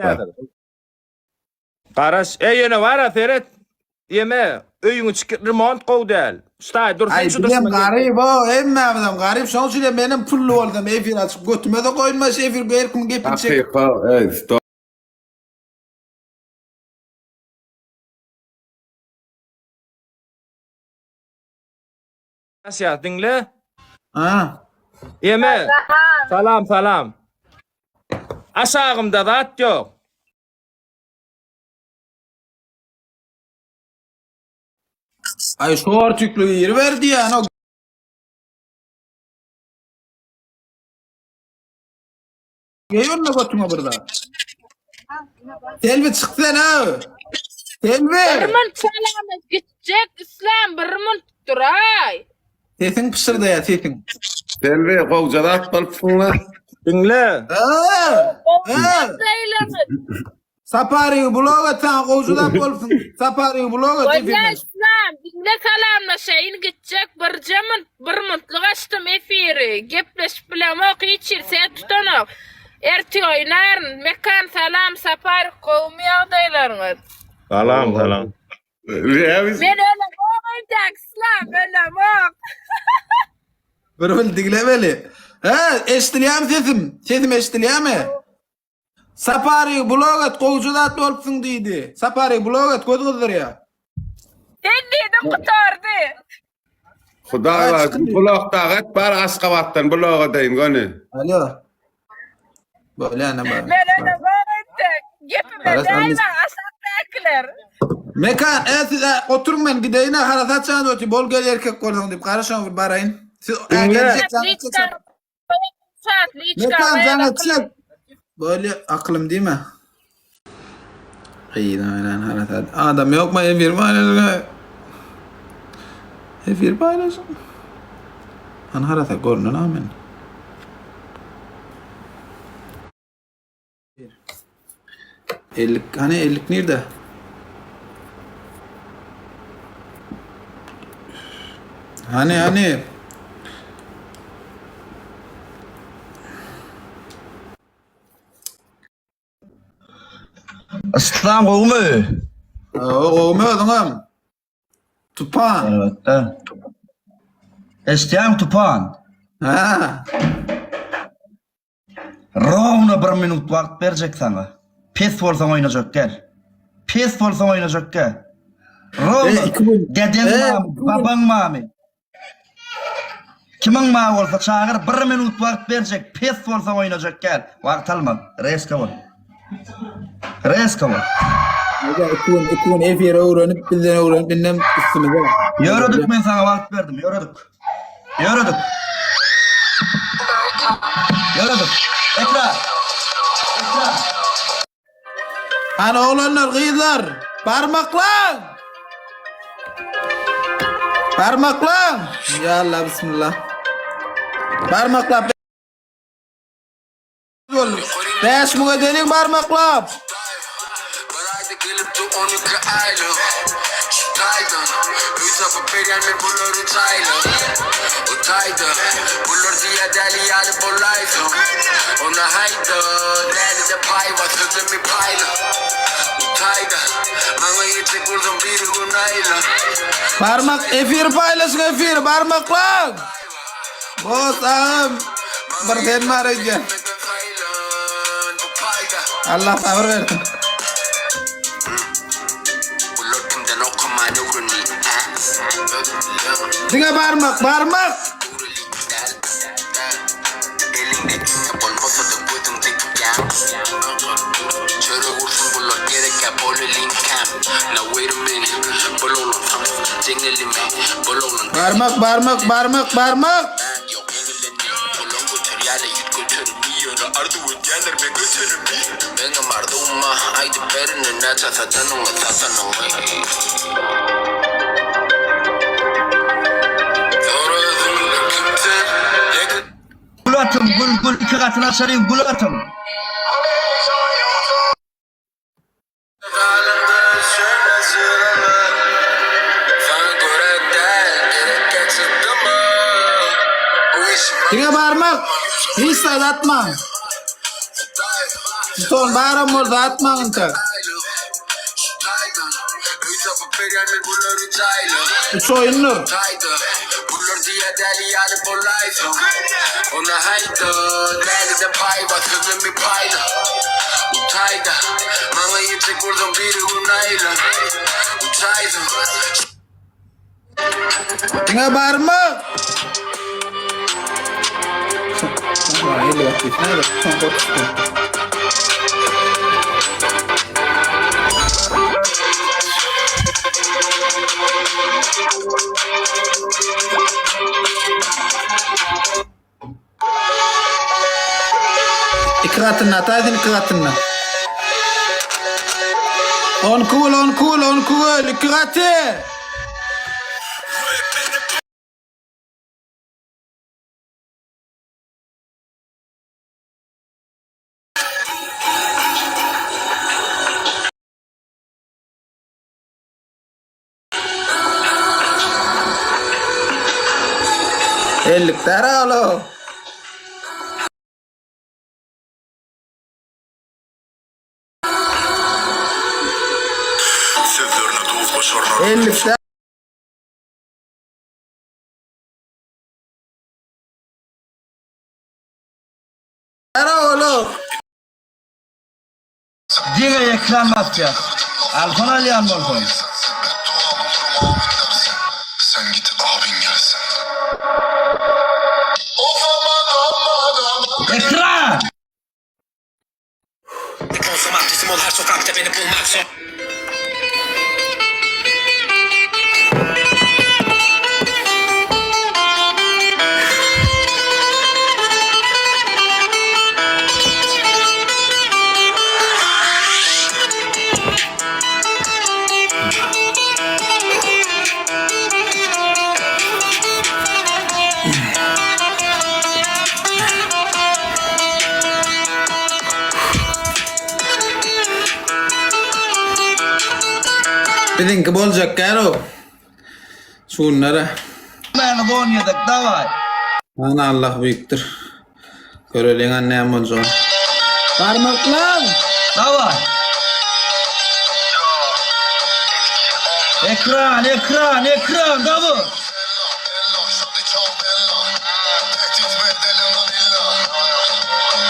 Häzir. Garaş. Eý ýöne bara seret. Ýeme, öýüň içki remont gowy däl. Ştaý dursun Aý şu bizem dursun. garyp o, hemmämizem garyp. Şoň üçin hem menem pully bolsam efir açyp götüme-de goýulmaş efir her kimiň gepini çekip. Hakyka, ey, stop. Garaşýas, diňle. Ha. Ýeme. Salam, salam. Aşagymda zat ýok. Aý şortikli giriber diýýän o. Geý onda götüňe bir zat. Selbi çyk sen ha. Bir Selbi. munt salamyz gitjek İslam bir munt duraý. Sesiň pyşyrdaýar sesiň. Selbi gowja zat bolupsyň-la. Diňle. Ha. Ha. Saýlaňyz. Saparygy blog et saňa gowja zat bolupsyň. Saparygy blog et Bolýa efirden. İslam diňle salamlaşaýyn gitjek birje munt bir muntlyk açdym efiri gepleşip bilemok hiç hili ses tutanok. Ertir oýnaryn. Mekan salam Saparyk gowumy ýagdaýlaryňyz? Salam, salam. Men ölemok entäk Islam ölemok. Bir bil diňlemeli. He, eşidilýärmi sesim? Sesim eşidilýärmi? Sapary blog et, gowja zat bolupsyň diýdi. Sapary blog et, göz gyzdyrýar. Sen diýdim gutardy. Hudaý bar, blog dagy et, bar Aşgabatdan blog edeýin göni. Alo. Bolýa näme bar. Men ölemok entäk. Gepime dälme aşakdakylar. Mekan, e siz e, oturyň men gideýin ha harasat çaňyz otyr. Bol gel erkek bolsaň diýip garaşaň bir baraýyn. Siz e, Diňle. geljek jaňa çek. Mekan jaňa çek. Bolýa akylym diýme. Gyýyna bilen harasat. Adam ýokmy efir paýlaşyň. Efir paýlaşyň. Hany harasat görünen ha men. Ellik hany ellik nirde? Hany hany? Yslam gowumy? Oo, gowumy özüňem? Tupan. Elbetde. Eşitýäňmi Tupan? Ha. Rowno bir minut wagt berjek saňa. Pes bolsaň oýnajak gel. Pes bolsaň oýnajak gel. Rowno dedeň bamy, babaň bamy? Kimiň bar bolsa çagyr bir minut wagt berjek pes bolsaň oýnajak gel. Wagt alma. Reska bol. Reska bol. Aga iki gün iki gün efir öwrenip bizden öwrenip indem üstümize. Ýöredik men saňa wagt berdim ýöredik. Ýöredik. Ýöredik. Ekra. Ekra. Hany oglanlar gyzlar barmaklaň. Barmaklaň. Ya Allah bismillah. Barmaklap 5000 edeliň barmaklap. Bir aýda gelipdi 12 aýlyk Şu taýdan öý tapyp berýän men bulary jaýlyk O taýda bular diýýä däli ýaly bolaýsam Onda haýda dälide paý bar sözlemi paýla O taýda maňa ýetjek bolsaň biri gün aýla Barmak efir paýlaşyň efir barmaklaň. Bos agam bir sen bar öýdýän. Allah sabyr bersin. Diňe barmak barmak. Barmak barmak barmak barmak. Gül atyň gül gül iki gatyny açalyň gül atyň. Diňe barmak. Hiç zat atmaň. Jeton baram bolsa atmaň entek. Üç oýundyr. Diňe barma. Iki gatyna ataýsyn iki gatyna. On kul on kul on kul iki gaty. Ellik dara olo. Sözlerine duz goşarlar. Ellik dara olo. Diňe ekran basýas. Alsana alýan bolsaň. Beddua olurum amin dersin. Sen git abin gelsin. Of aman aman aman. Ekran! Olsam abdestim ol her sokakta beni bulmak zor. Biziňki boljak gäro. Şunlara. Meni don ýedek daway. Ana Allah büyükdir. Göreliň an näme boljagyny. Barmaklan! Daway. Ekran, ekran, ekran, daway. Tehdit ve edelim lan illa.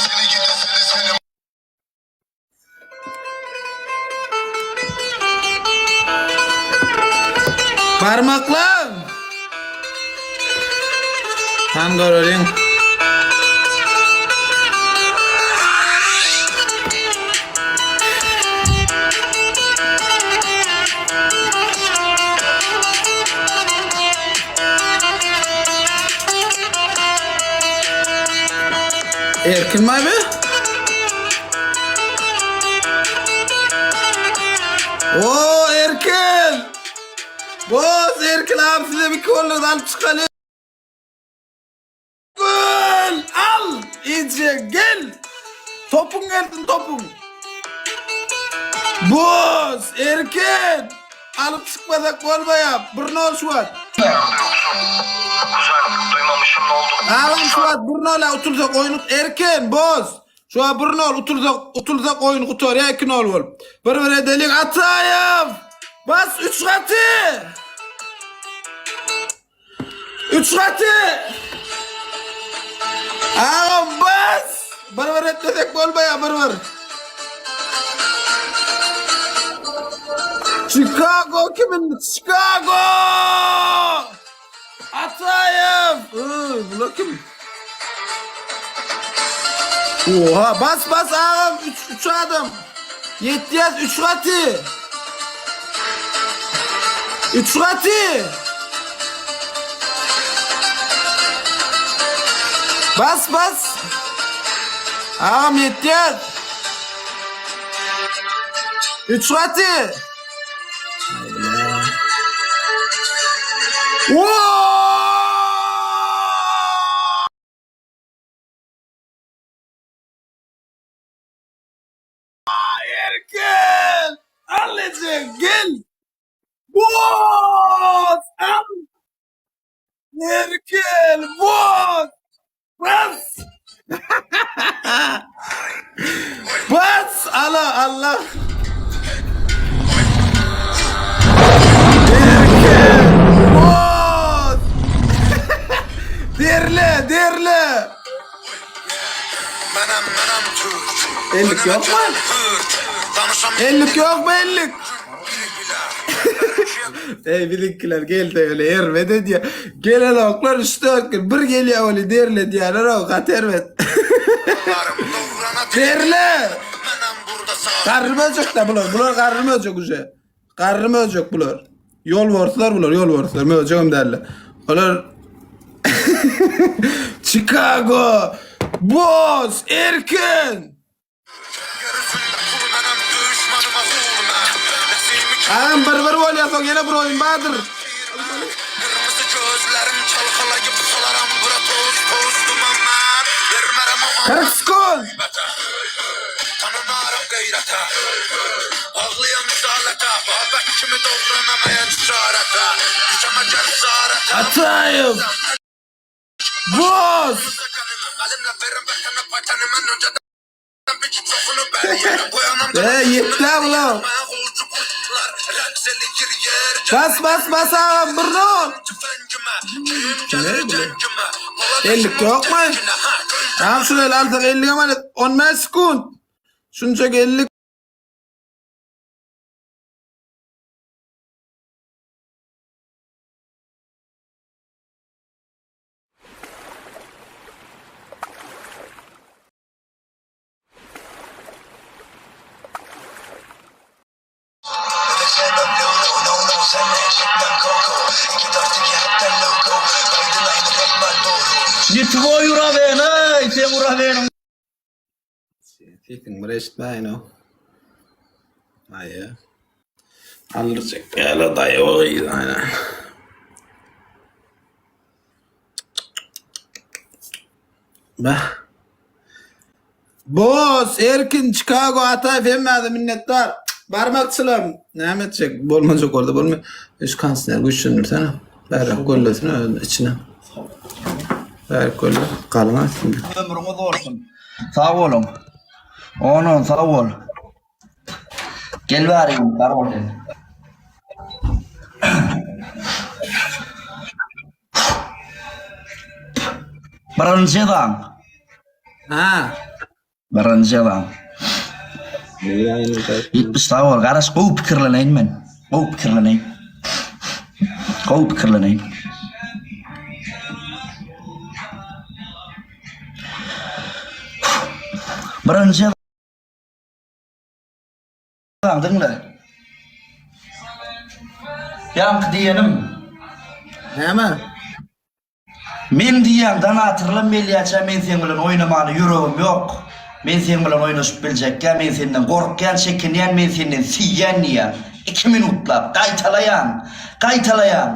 Seni gidi seni seni Barmaklan! Han göreliň. Erkin mi abi? Oo Erkin! Boz Erkin abi size bir kolları alıp çıkalım. Gel al iyice gel. Topun gelsin topun. Boz Erkin. Alyp çykmasak bolmaýar. Bir nol şu wagt. Kuzen duymamışım ne oldu? Agam şu wagt bir nola utulsak oýun Erkin boz. Şu wagt bir nol utulsak utulsak oýun gutarýar 2 nol bolup. Bir bir edeliň Ataýew. Bas 3 gaty. 3 gaty. Agam bas. Bir bir etmesek bolmaýar bir bir. Chicago kimin? Chicago! Atayev! Iı, bu kim? Oha bas bas ağam 3 3 adam. Yetýäs 3 gaty. 3 gaty. Bas bas. Ağam yetýäs. 3 gaty. Oo! Erkin! Al Ece, gel! Boz! Al! Erkin! Boz! Bas! Bas ala Allah. Erkin. Bas. Derle, derle. Ellik yok mu? Ellik yok mu ellik? Ey bilinkiler gel de öyle erbet edýär. Gelen oklar 3-4 gün bir gelýär oli derle diýýärler o gaty erbet. Derle! Garry möjek de bular. Bular garry möjek uje. Garry möjek bular. Ýolbarslar bular, ýolbarslar. Möjegem däller. Olar Chicago! Boss! Erkin! Agam bir bir bolýar soň ýene bir oýun bardyr. 40 sekund. Ataýew. Boz. Eee ýetdä bular. Bas bas bas agam bir nol. Ellik ýokmy? Tamam şunu el alsak 50 emanet. 15 sekund. Şunça ellik. Ne tvoý urawen ey seň uraweniň. Sesiň bir eşitmäýin o. Aýa. Aldyrjak ýaly daýy o gyz aýna. Bah. Boz, Erkin, Chicago, Ataýew hemmäňize minnetdar. Barmakçylam näme etjek? Bolmajak bolsa bolmaý. Üç kondisioner güýçlendirsene. Bärik göllesene öz içine. Bärik gölle. Galyň aslynda. Ömrüňiz bolsun. Sag boluň. Onon sag bol. Gel bäri bar bol sen. Birinji jezaň. Ha. Birinji jezaň. 70 sag bol. Garaş gowy pikirleneýin men. Gowy pikirleneýin. Gowy pikirleneýin. Birinji jezaň diňle. Ýaňky diýenim. Näme? Men diýýän donatorlam gelýäçä men seň bilen oýnamana ýüregim ýok. Men seň bilen oýnaşyp biljekgä men senden gorkýan çekinýän men senden siýýän diýýän. Iki minutlap gaýtalaýan. Gaýtalaýan.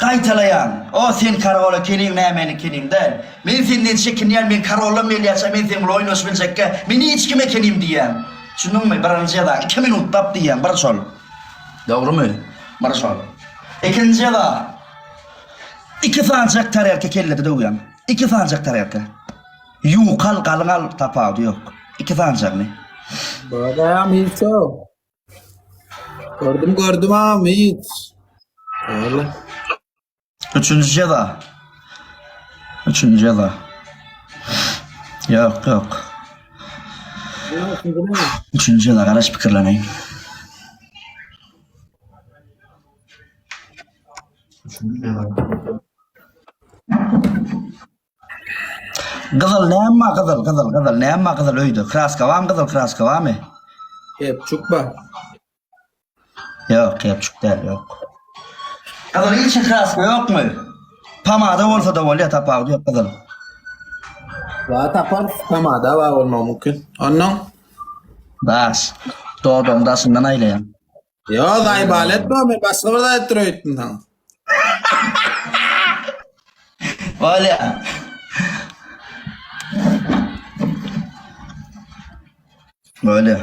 Gaýtalaýan. O sen karol ekeniň nämeni ekeniň däl. Men senden çekinýän men karollam gelýäçä men seň bilen oýnaşyp biljekgä men hiç kim ekenim diýýän. Düşündiňmi birinji jeza iki minutlap diýýän bir şol. Dogrymy? Bir şol. Ikinji jeza. Iki sanjak tarelka kellede döwýäň. Iki sanjak tarelka. Ýuka al, galyň al, tapawudy ýok. Iki sanjagyny. Babam hiç ýok. Gördüm gördüm am hiç. Öyle. Üçünji jeza. Üçünji jeza. Ýok, ýok. Üçünji jeza garaş pikirleneýin. Gyzyl näme gyzyl gyzyl gyzyl näme gyzyl öýde kraska barmy gyzyl kraska barmy? Kepçuk bar. Ýok kepçuk däl ýok. Gyzyl içi kraska ýokmy? Pomada bolsa-da bolýar tapawudy ýok gyzyl. Bar taparys pomada bar bolmagy mümkin. Ondan Daş. Dodagyň daşyndan aýlaýan. Ýo zaýbal etme men başga bir zat aýtdyr öýtdüm saňa. Bolýa. Bolýa.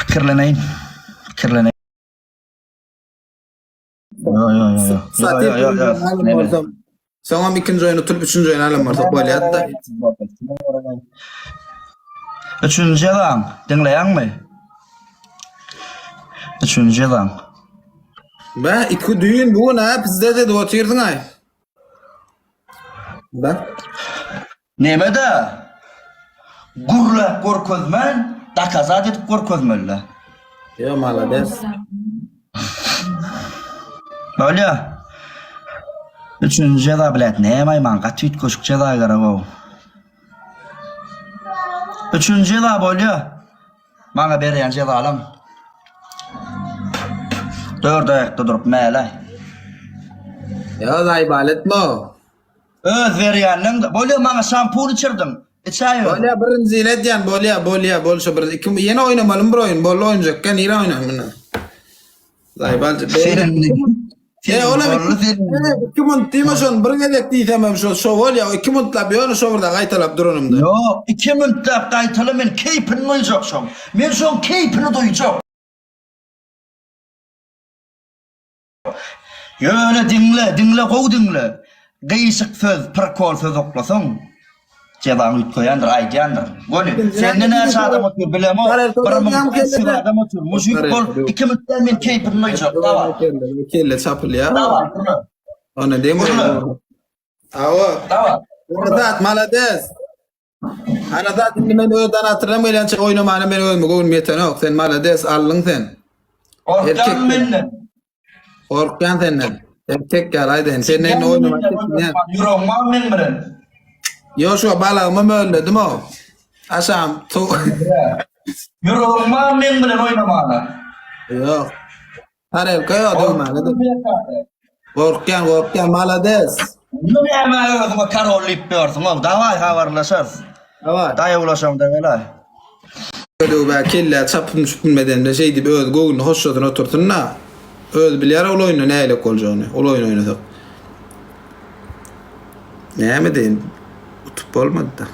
Pikirleneýin. Pikirleneýin. Ýo ýo ýo. Ýo ýo ýo. Soňam ikinji oýun utulyp üçünji oýun alan bolsak bolýar-da. Üçünji jezaň, diňleýäňmi? Üçünji jezaň. Be, iki düýn bu gün ha pizde edip otyrdyň aý. Be. Neme-de? Gürläp görkezmän, dokazat edip görkezmeli-dä. Ýo, malades. Bolýa. Üçünji jeza bilet näme aýman gaty üýtgeşik jeza gerek-ow. Üçünji jeza bolýa. Maňa berýän jezalam. Dört aýakda durup mäläý. Ýo, zaýbal etme-ow. Öz berýänden bolýa maňa şampun içirdiň. Içäý öz. Bolýa birinjini edýän bolýa bolýa bolşa bir iki ýene oýnamalymy bir oýun boldy oýunjakka nire oýnaýyn mundan. Zaýbal E olam iki munt diýme şony bir gezek diýsem hem şo şo bolýa iki muntlap ýöne şo birde gaýtalap duranymda. Ýok iki muntlap gaýtala men keýpini duýjak şoň. Men şoň keýpini duýjak. Ýöne diňle, diňle gowy diňle. Gyşyk söz, prikol söz oklasaň, jezaň üýtgeýändir, aýdýandyr. Göni, sende näçe adam otyr bilemok, 1500 adam otyr, mujik bol, iki mütden men keýpini duýjak, daway. Kelle çapylýar. Daway, gürle. Ony diýme. Gürle. Awa. Daway. Azat, malades. Anazat indi men öz donatorym gelýänçä oýnamana men özüme göwnüm ýetenok. Sen malades aldyň sen. Gorkýan menden. Gorkýan senden. Erkek ýaly aýdaýyn. Sen indi oýnamak isleýän. Ýüregiň bar meň bilen. Ýok şu balagymy mölledim o. Aşam tu. Ýüregiň bar meň bilen oýnamana. Ýok. Tarelka ýok döwmäne. Gorkýan gorkýan malades. Indi näme özüňe karol diýip ýörsüň-ow. Dawaý habarlaşarys. Dawaý. Daýawlaşaňda gelaý. Döwbä kellä çapym çupum edende şeýdip öz göwnüni hoşlasyn otursyn-da. Özi bilýär ol oýunda nähilek boljagyny. Ol oýun oýnasak. Näme deýin. Utup bolmady-da.